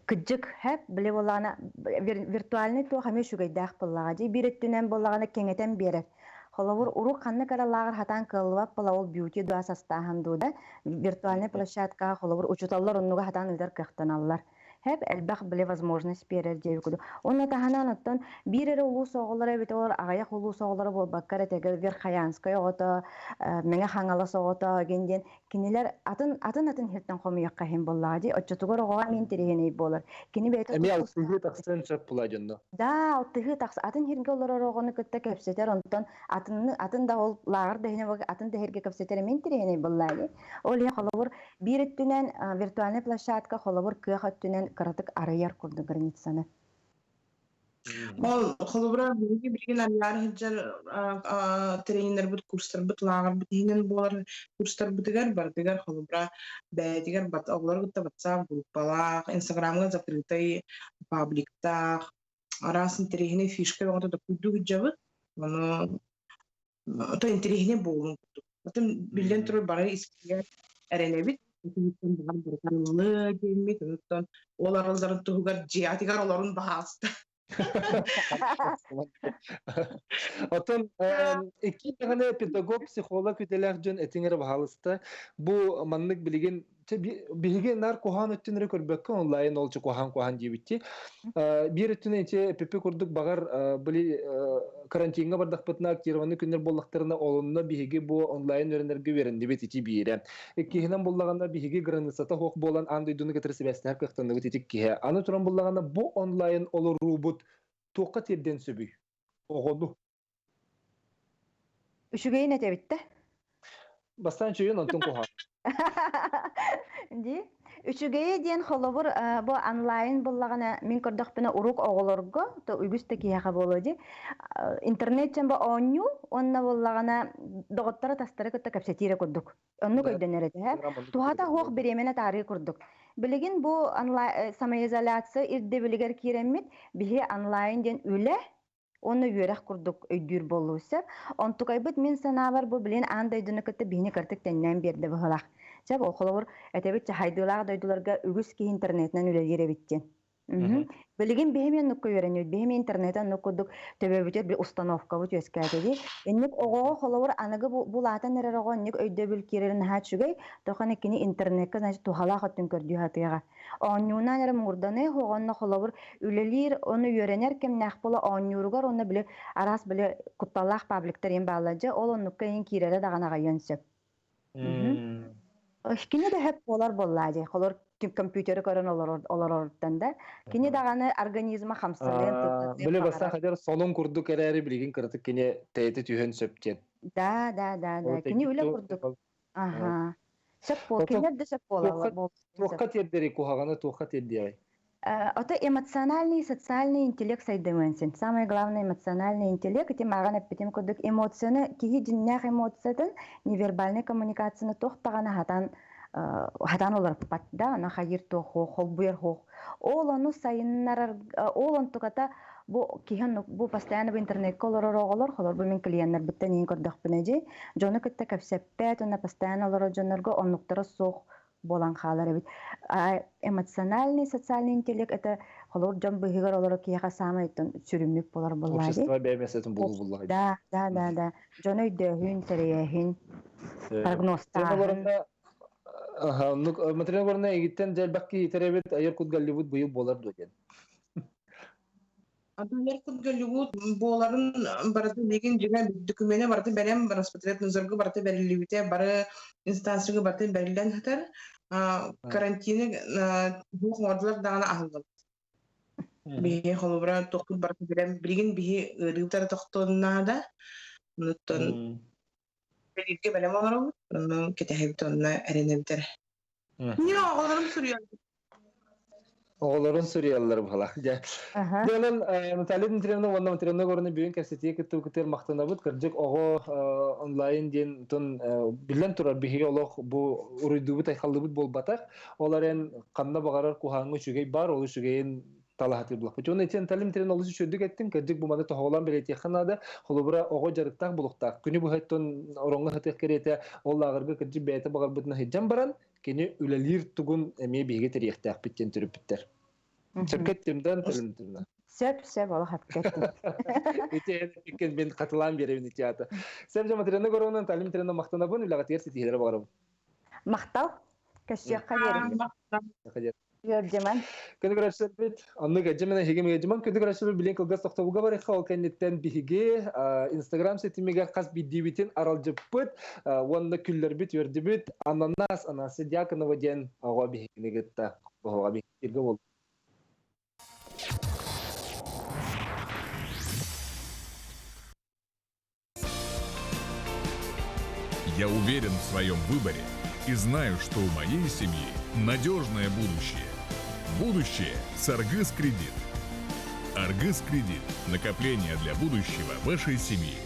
S8: кыдьык хэп биле буоллаҕына виртуальный туох эмиэ үчүгэйдээх буоллаҕа дии биир өттүнэн буоллаҕына кэҥэтэн биэрэр. Холобур урук ханнык эрэ лааҕыр хатаан кыаллыбат буола ол бьюти дуа састааһын дуу да виртуальный площадкаҕа холобур учууталлар оннуга хатаан ыытар кыахтаналлар. Хэп элбэх биле возможность биэрэр диэби курдук. Уонна таһынан оттон биир эрэ улуус оҕолоро эбит олор аҕыйах улуус оҕолоро буолбакка эрэ тэгэ Верхоянскай оҕото, Мэҥэ Хаҥалас оҕото гин диэн кинилэр атын атын атын сиртэн хомуйахха иһин буоллаҕа дии. Оччотугар оҕоҕо эмиэ интэриэһинэй буолар. Кини бэйэтэ
S1: Эмиэ алтыһыы тахсыан сөп була дьонно.
S8: Да, алтыһыы тахс атын сиргэ олорор оҕону кытта кэпсэтэр, онтон атынны атын да ол лааҕыр да иһинэ атын да сиргэ кэпсэтэр эмиэ интэриэһинэй буоллаҕа дии. Ол иһин холобур биир өттүнэн виртуальнай площадка холобур кыах өттүнэн кыратык арыйар курдук границаны.
S7: Ол холобура биһиги билигин арыйаары сылдьар тренербит, курстарбыт, лааҕырбыт иһинэн буолар курстарбытыгар барытыгар холобура бэйэтигэр оҕолору кытта WhatsApp группалаах, Инстаграмҥа закрытай пабликтаах, араас интэриэһинэй фишка бөҕөтө докуйдуу сылдьабыт. Ону ото интэриэһинэй буолуон курдук. Атын биллэн турар бары испигэ эрэнэбит. Итиниттэн баҕар барыта арыллыа диэммит, онуттан ол арылларын туһугар дьиэтигэр олорун баһаалыста.
S1: Оттон икки даҕаны педагог, психолог үтэлээх дьон этиҥ эрэ баһаалыста. Бу маннык билигин биһиги наар куһаан өттүн эрэ көрбөккө онлайн ол куһаан куһаан диэбитти. Биир өттүнэн ити пипи курдук багар били карантиҥҥа бардахпытына актированный күннэр буоллахтарына олонно биһиги бу онлайн үөрэнэргэ үөрэннибит ити биирэ. Иккиһинэн буллаҕына биһиги границата суох буолан аан дойдуну кытары сибээстэһэр кыахтанныбыт ити киһи. Аны туран буллаҕына бу онлайн олоруубут туохха тиэрдиэн сөбүй? Оҕону.
S8: Үчүгэйин этэбит да?
S1: Бастаан үчүгэйин, онтон куһаҕан.
S8: Дии. Үчүгэйи диэн холобур бу онлайн буллаҕына мин көрдөхпүнэ урук оҕолорго то үгүс да киһиэхэ буолуо дии. Интернет дьон бу оонньуу уонна буоллаҕына доҕотторо тастары кытта кэпсэтиирэ курдук. Оннук өйдөнөр этэ. Туһата суох бириэмэни таарыы курдук. Билигин бу самоизоляция ирдэбилигэр киирэммит биһи онлайн диэн үлэ уонна үөрэх курдук өйдүүр буоллубут сөп. Онтукайбыт мин санаабар бу билин аан дойдуну кытта биһини кыртык тэннээн биэрдэ быһылаах. Чэ, ол холобур этэбит чахайдыылаах дойдуларга үгүс киһи интернетинэн үлэлиир эбит диэн. Билигин биһи оннукка үөрэннибит. Биһи интернет оннук курдук төбөбүтүгэр би установкабыт үөскээтэ дии. Инник оҕоҕо холобур аныгы булаатан эрэр оҕо инник өйдөбүл киирэрин наһаа үчүгэй. Тохону кини интернекка значит туһалаах өттүн көрдүү сатыаҕа. Оонньуунан эрэ муҥурданыы оҕонно холобур үлэлиир, ону үөрэнэр кэмнээх буола оонньууругар уонна били араас били кутталлаах пабликтар иһин бааллар дьэ ол оннукка иһин киирэрэ даҕаны аҕайыан сөп. Кини да хөп буолар буоллаа дии. Холор компьютеры көрөн олороруттан да. Кини даҕаны организма хамсаныан тылланыан
S1: Били бастаан хадьар солун курдук эрээри билигин кыратык кини тэйэтэ түһэн сөп диэн.
S8: Да, да, да, да. Кини үлэ курдук. Аха. Сөп буол. Кинилэр да сөп буолаллар.
S1: Туохха тиэрдэри куһаҕаны туохха тиэрдиэҕэй?
S8: Ото эмоциональный и социальный интеллект сайдымыан син. Самое главное эмоциональный интеллект, ити мааҕын эппитим курдук эмоцияны, киһи дьиннээх эмоциятын, невербальный коммуникацияны туох даҕаны хатан хатан олорпат да, аны хайыр туох холбуйар хоох. Ол ону сайыннарар, ол онтуката бу киһи бу постоянно бу интернетка олорор оҕолор, холор бу мин клиеннарбыттан иин көрдөхпүнэ дии, дьону кытта кэпсэппэт уонна постоянно олорор дьоннорго оннуктара суох буолан хаалар эбит. А эмоциональный, социальный интеллект это холобур дьон быыһыгар олорор киһиэхэ саамай сүрүммүк буолар буоллаа дии.
S1: Общество бэйэмэсэтин булуу буллаҕа.
S8: Да, да, да, да. Дьону өйдөөһүн, тэрийээһин,
S1: Сен
S8: прогнозтааһын.
S1: олорунна. Аха, оннук материал барына эгиттен дьэлбэк киһи айар кут Голливуд быйыл буолар дуо диэн.
S7: Айар кут Голливуд буоларын барыта билигин дьиҥэ докумена барыта бэлэм Роспотребнадзорга барыта бэриллибитэ, бары инстанцияга барыта бэриллэн сытар. Карантины туох оҥордулар даҕаны аһыллыбыт. Биһи холобура тохтут барыта бэлэм. Билигин биһи ыарыытара тохтуон наада. Онуттан Бииргэ бэлэм олоробут, онно кэтэһэбит уонна эрэнэбит эрэ. Не, оҕолорум суруйаллар.
S1: Оҕолорун суруйаллар буола. Дьэ. Дьэ, Наталья Дмитриевна уонна Матрена Егоровна бүгүн кэпсэтии кыттыбыкытыгар махтанабыт. Кырдьык оҕо онлайн диэн тон биллэн турар биһиги олох бу уруйдуубут айхаллыбыт буолбатах. Ол эрэн ханна баҕарар куһааҥҥа үчүгэй бар, ол үчүгэйин талаһатыы булахпыт. Уонна итиэн талим тирен олус үчүгдүк эттин, кырдьык бу маны тоһоҕолоон бэлиэтиэххэ наада. Холобура, оҕо дьарыктаах булуктаах. Күнү быһа оттон ороҥҥо сытыах кэриэтэ ол лааҕырга кырдьык бэйэтэ баҕарбытынан сылдьан баран, кини үлэлиир тугун эмиэ биһиги тэрийиэхтээхпит диэн төрүппүттэр. Сөпкө эттим да, Анталин Дмитриевна?
S8: Сөп, сөп, олох сөпкө эттим.
S1: Ити эн мен хатылаан биэрэбин ити аата. Сөп дьэ Матрена Горовна, Наталья Дмитриевна махтанабын, үлэҕитигэр ситиһиилэри баҕарабын.
S8: Махтал. Көрсүөххэ диэри. Үөрдьимэн.
S1: Күнү көрөсөбүт, оннук эдьимэн эһиги мегедьимэн күнү көрөсөбүт билин кылгас тохтобулга барыхха ол кэнниттэн биһиги Инстаграм ситимигэр хас биирдиибитин аралдьыппыт уонна күллэрбит үөрдүбүт Ананас Анастасия Дьяконова диэн оҕо биһигини кытта оҕоҕо биһигиргэ буолла.
S10: Я уверен в своем выборе и знаю, что у моей семьи надежное будущее. Будущее с Аргыс Кредит. Аргыс Кредит. Накопление для будущего вашей семьи.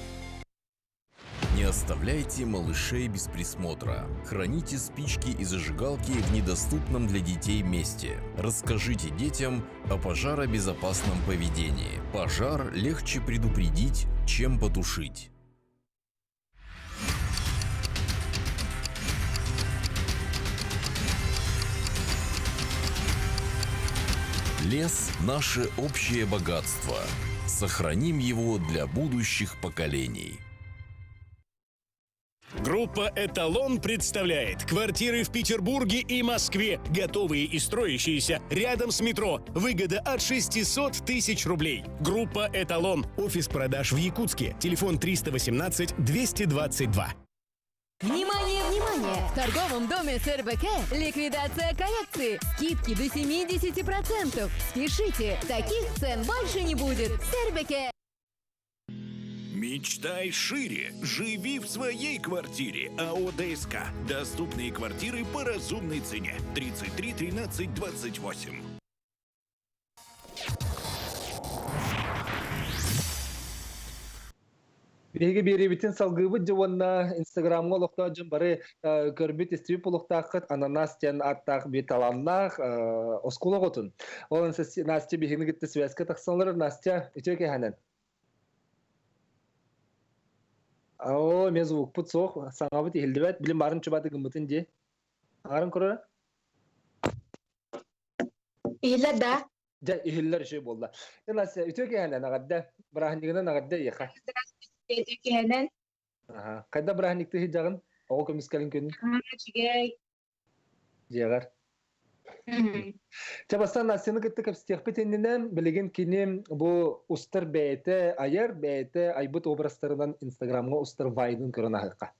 S11: Не оставляйте малышей без присмотра. Храните спички и зажигалки в недоступном для детей месте. Расскажите детям о пожаробезопасном поведении. Пожар легче предупредить, чем потушить. Лес – наше общее богатство. Сохраним его для будущих поколений.
S12: Группа «Эталон» представляет квартиры в Петербурге и Москве, готовые и строящиеся рядом с метро. Выгода от 600 тысяч рублей. Группа «Эталон». Офис продаж в Якутске. Телефон 318 222.
S13: Внимание, внимание! В торговом доме СРБК ликвидация коллекции. Скидки до 70%. Спешите, таких цен больше не будет. СРБК.
S10: Мечтай шире. Живи в своей квартире. АО ДСК. Доступные квартиры по разумной цене. 33 13 28.
S1: Биһиги биэриибитин салгыыбыт дьэ уонна Инстаграмҥа олохтоох дьон бары көрбүт истибит буолуохтааххыт Ананас диэн ааттаах биир талааннаах оскуола оҕотун. Ол Настя биһигини кытта связка тахсан олорор. Настя, үтүө киэһэнэн. Оо, эмиэ звукпут суох, саҥабыт иһиллибэт. Билим баарын чубаты гыммытын дии. Аҥарын көрөр?
S2: Иһиллэр да?
S1: Дьэ, иһиллэр үчүгэй буолла. Дьэ, Настя, үтүө киэһэнэн эҕэрдэ. Бырааһынньыгынан эҕэрдэ эйиэхэ.
S2: Үтүө киэһэнэн.
S1: Аха. Хайда бырааһынньыкты сылдьаҕын? Оҕо көмүскэлин күнүн?
S2: Үчүгэй.
S1: Дьиэҕэр. Чэ, бастаан Настяны кытта кэпсэтиэхпит иннинэ, билигин кини бу устар бэйэтэ айар, бэйэтэ айбыт образтарынан Инстаграмҥа устар вайнын көрөн аһыахха.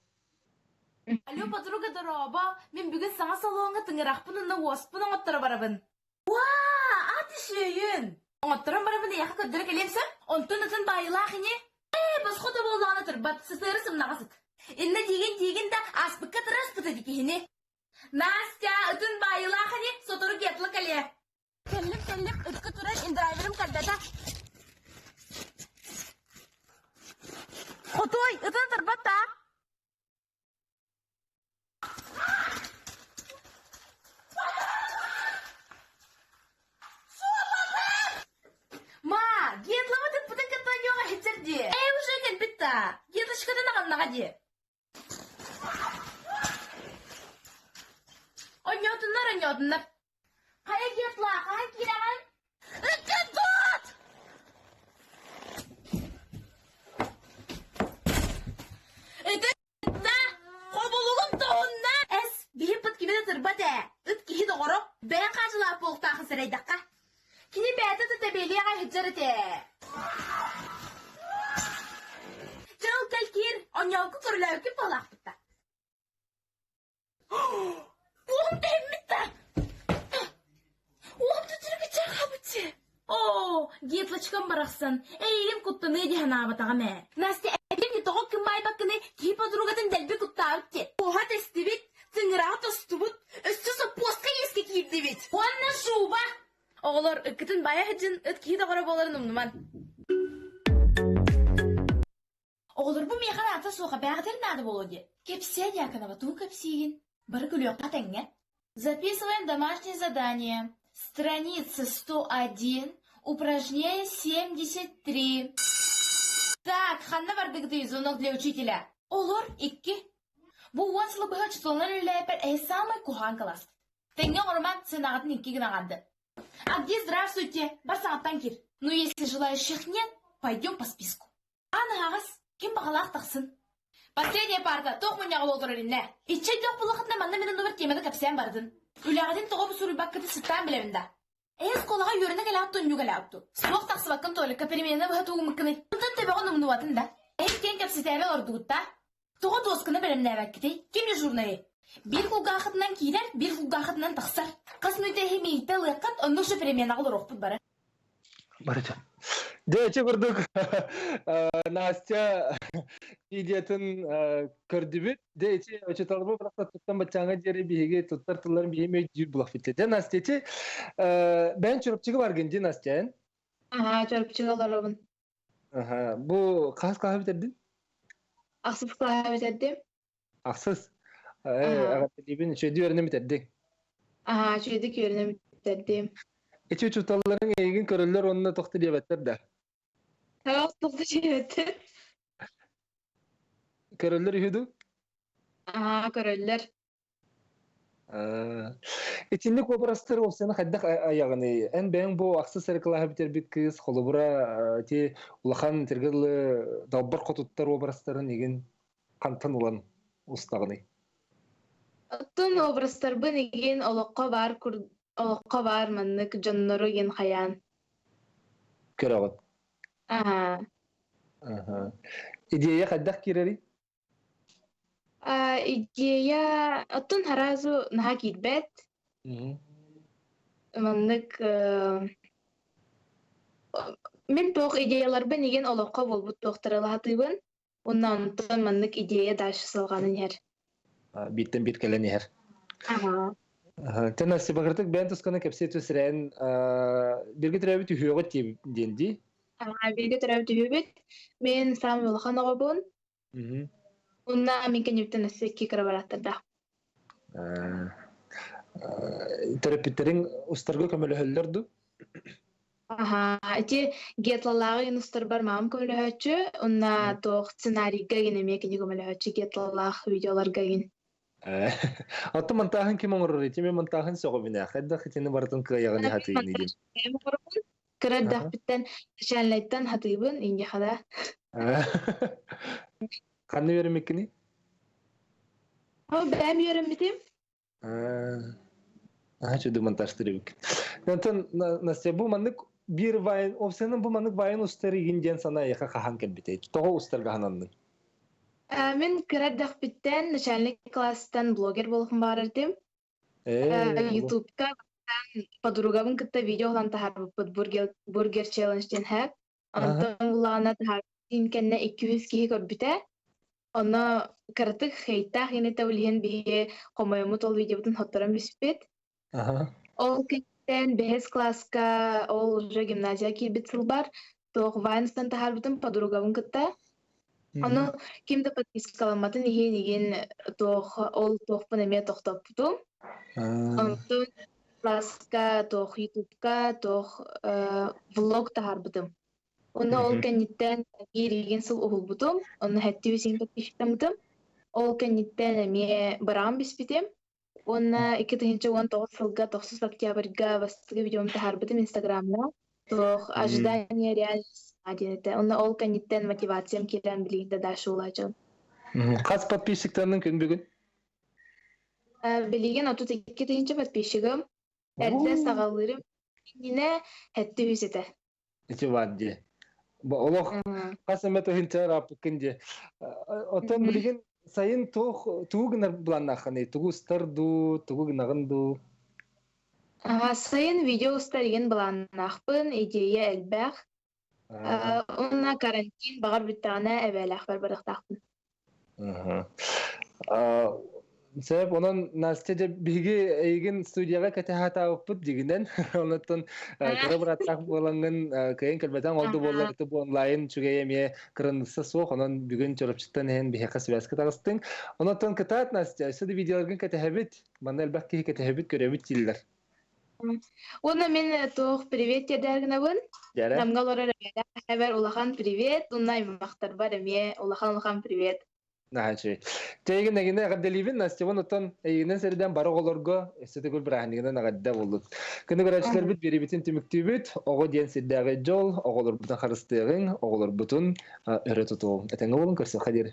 S14: Алло, подруга, дорообо! Мин бүгүн саҥа салоҥҥа тыҥырахпын уонна уоспун оҥотторо барабын. Уаа, аат үсүөйүн! Оҥотторон барабын эйиэхэ көрдөрө кэлиэм сөп? Онтон атын баайылаах ини? Ээ, босхо да буоллаҕына турбат, сытыары сымнаҕас ыт. Иннэ диигин диигин да, ааспыкка тыраспыт ити киһини. Настя, ытын баайылаах ини, сотору гетла кэлиэ. Кэллим, кэллим, ытка турар индрайверым көрдөтө. Хотуой, ытын турбат да? Ма, Гетлова тыппытын кытта ньуоҕа иһитсэр дии. Ээ, уже кэлбит да. Геточкатын аҕаллаҕа дии. Онньоотуннар, онньоотуннар. Хайа Гетла, хаһан киирэҕин? Ыккын тут! Ити хобулугум тоһунна! Эс, биһи пыт кими да тырбат. Ытырбат ээ, ыт киһи доҕоро, бэйэҥ хаадьылаах буолуохтааххын сэрэйдэххэ. Кини бэйэтэ да тэбиэлиэх сылдьар этэ. Дьэ ол кэл киир, онньоолку көрүлээбиккин буолаахпыт да. Уолум тэһиммит да! Уолум түтүрүкүччэ хаалбытчы. Оо, Гетлочкам барахсан, эйигин куттаныа дии санаабатаҕым ээ. Настя, этим тоҕо кымаайбаккыный, киһи подругатын дэлби куттаабыт диэн. Уоһа тэстибит, тыҥыраҕа тостубут, өссө соппуоска иэскэ киирдибит. Уонна шуба! Оҕолор, ыккытын байа сылдьын, ыт киһи доҕоро буоларын умнуман. Оҕолорбун миэхэ наада суоха бэҕэтэр наада буолуо диэ. Кэпсээ Дьяконова, тугу кэпсиигин? Бары күлүөххэ тэҥҥэ. Записываем домашнее задание. Страница 101, упражнение 73. Так, ханна бардыгытый звонок для учителя? Олор икки. Бу уон сылы быһа учууталынан үлэлээппэр эһи саамай куһаҕан кылааскыт. Тэҥҥэ оҥорумаҥ, сыанаҕытын икки гына аҕарды. А где здравствуйте? Бар саҥаттан киир. Ну, если желающих нет, пойдем по списку. Аан аһаҕас, ким баҕалаах тахсын. Последняя парта, туох мунньаҕа буолтар иннэ? Иччэ өйдөөх буоллаххытына манна мин оннубар тиэмэни кэпсээн бардын. Үлэҕитин тоҕо бу суруйбаккытын сыттаан билэбин да. Эһи оскуолаҕа үөрэнэ кэлэҕит тунньук элээҕитту. Суох тахсыбаккын туалекка перемена быһа туугуммуккуный. Онтон төбөҕүн умнубатын да. Эһи киэн кэпсэтээбэ олордугут да. Тоҕо дуосканы бэлэмнээбэккитий? Ким дежурнайый? Биир кулгааххытынан киирэр, биир кулгааххытынан тахсар. Хас мүнүүтэ иһи миигиттэн ылыаххыт, оннук же переменаҕа олоруохпут бары.
S1: Барыта. Дьэ, ити курдук Настя видеотын көрдүбүт. Дьэ, ити учууталбыт просто туттан баччааҥҥа диэри биһиги туттар тылларын биһиги өйдүүр булахпыт. Дьэ, Настя, ити бэйэн Чурапчыга баргын дии, Настя, эн?
S4: Аhaa, Чурапчыга олоробун.
S1: Аха, бу хас кылааһы бүтэрдин?
S4: Ахсыс кылааһы бүтэрдим.
S1: Ахсыс. Аҕатылыыбын үчүгэйдик үөрэнэн бүтэрдиҥ.
S4: Аhaa, үчүгэйдик үөрэнэн бүтэрдим.
S1: Ити учууталларыҥ эйигин көрөллөр уонна тохто диэбэттэр да?
S4: Таах тохто диэбэттэр.
S1: Көрөллөр үһү дуу?
S4: Аhaa, көрөллөр.
S1: Итинник уобарастар уопсайынан хайдах айаҕыный? Эн бэйэҥ бу ахсыс эрэ кылааһы бүтэрбит кыыс холобура ити улахан этэргэ дылы далбар хотуттар уобарастарын игин хантан ылан устаҕыный?
S4: Оттон образтарбын игин олоххо баар кур олоххо баар маннык дьоннору игин хайаан.
S1: Көрөҕүт.
S4: Аа.
S1: Аха. Идея хайдах киирэрий?
S4: Идея оттон сразу наһаа киирбэт. Маннык мин туох идеяларбын игин олоххо буолбут туохтары ылаһатыыбын. Уонна онтон маннык идея дальше салҕанан иһэр.
S1: Бииртэн биир кэлэн иһэр. Тэн Настя бэйэн тускана кэпсиэ түсрээн биргэ төрөөбүт үһүөҕүт диэн дии.
S4: Бииргэ төрөөбүт үһүбүт. Мин саамай улахан оҕобун. Уонна мин кэннибиттэн өссө икки кыра барааттардаах.
S1: Төрөппүттэриҥ устарга көмөлөһөллөр дуу?
S4: Аха, ити Гетлалааҕы гин устарбар маам көмөлөһөөччү, уонна туох сценарийга гин эмиэ кини көмөлөһөөччү Гетлалаах видеоларга гин.
S1: Оттон монтааһын ким оҥорор? Ити мен монтааһын сөҕөбүн ээ. Хайдах итини барытын кыайаҕын хатыйын диэн.
S4: Кыра эрдэхпиттэн начальнайтан хатыыбын иньэхэ
S1: Ханна үөрэммиккиний?
S4: Ол бэйэм үөрэммитим.
S1: Аа, чудо монтажтыр эбиккин. Онтон Настя, бу маннык биир вайн, опсыйанан бу маннык вайн устар игин диэн санаа эйиэхэ хаһан кэлбитэй? Тоҕо устарга сананныҥ?
S4: Мин кыра эрдэхпиттэн начальник класстан блогер буолуохпун баҕарар этим. Ютубка подругабын кытта видео ылан таһаарбыппыт бургер, бургер челлендж диэн хэп. Онтон буллаҕына таһаарбытын кэннэ 200 киһи көрбүтэ. Онно кыратык хейтаах инитэ билиһин биһи хомойоммут ол видеобутун хотторон бүспүт. Ол кэнниттэн бэһис класска ол уже гимназия киирбит сылбар туох Вайнстан таһаарбытым подругабын кытта. Ону ким да подпискаламматын иһин игин туох ол туохпун эмиэ тохтоппутум. Онтон класска туох ютубка туох влог таһаарбытым. Онно ол кэнниттэн биир игин сыл уһулбутум, онно хэттүү син подписчиктаммытым. Ол кэнниттэн эмиэ быраҕан биспитим. Уонна 2019 сылга тохсус октябрьга бастакы видеом таһаарбытым Инстаграмҥа. Туох ожидание реальность диэн этэ. Онно ол кэнниттэн мотивациям киирэн билигин да дальше улаатан.
S1: Хас подписчиктарның күн бүгүн?
S4: Билигин 32 тыһыынча подписчигым. Эрдэ саҕалыырым иннинэ 700 этэ.
S1: Ити баар дии. Олох хас эмэ тыһыынча ырааппыккын дии. Оттон билигин сайын туох тугу гынар былааннааххыный? Тугу устар дуу, тугу гынаҕын дуу?
S4: Сайын видео устар игин былааннаахпын, идея элбэх. Уонна карантин баҕар бүттэҕинэ эбээлээхпэр барыахтаахпын.
S1: Сөп, онон Настя дьэ биһиги эйигин студияҕа кэтэһэ дигинэн, онуттан кыра бырааттаах буолаҥҥын кыайан кэлбэтэн ол да буоллар ити бу онлайн үчүгэй эмиэ кыраныысса суох, онон бүгүн Чурапчыттан иһэн биһиэхэ связка таҕыстыҥ. Онон кытаат Настя, өссө да видеоларгын кэтэһэбит, манна элбэх киһи кэтэһэбит, көрөбүт дииллэр.
S4: Уонна мин туох привет диэдээр гынабын. Намга олорор эбээлээх улахан привет, уонна аймахтарбар эмиэ улахан-улахан привет.
S1: Наһаа үчүгэй. Тэйигин эгинэ эҕэрдэлиибин Настябын оттон эйигинэн сэрдэн бары оҕолорго өссө төгүл бырааһынньыгынан эҕэрдэ буоллун. Күнү көрөөччүлэрбит биэриибитин түмүктүүбүт. Оҕо диэн сирдээҕи дьол, оҕолорбутун харыстыаҕыҥ, оҕолорбутун өрө тутуоҕуҥ. Этэҥҥэ буолун көрсүөххэ диэри.